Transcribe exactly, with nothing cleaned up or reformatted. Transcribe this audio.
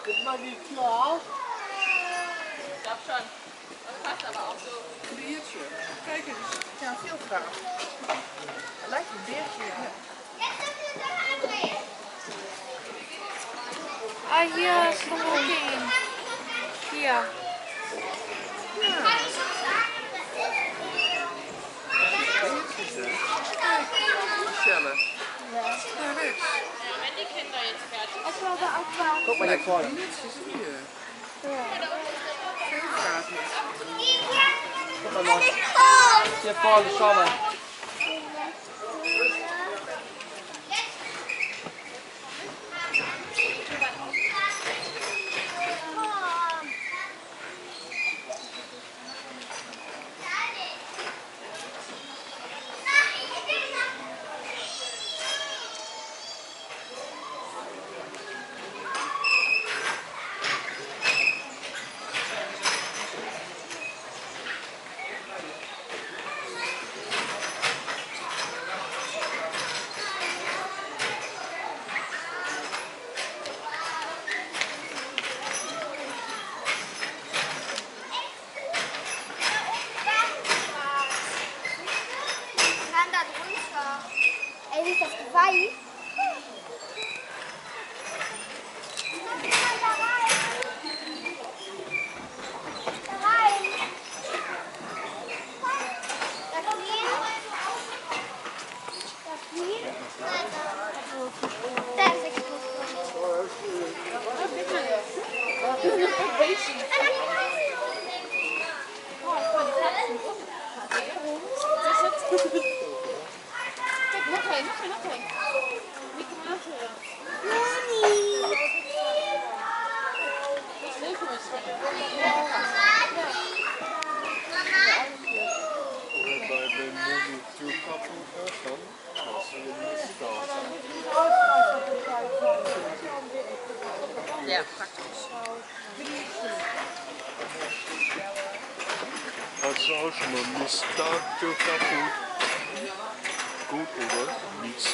Ist man nicht klar? Ich glaube schon. Das passt aber auch so. Ein Bierchen. Kijk eens. Ja, veel graag. Lijkt een biertje, ja. Ah, hier is er ook een. Hier. Ja. Biertjes, hè? Kijk, Michelle. Ja, rechts. Guck mal hier vorne. Biertjes hier. Ja. Veel gratis. Guck mal. Hier vorne, schau mal. Kann da drunter. Ey, wie ist das weich? Kijk, nog een, nog een, nog een. Niet te maken. Ja, praktisch. Hat sie auch schon mal Mistake kaputt? Gut, oder? Nichts.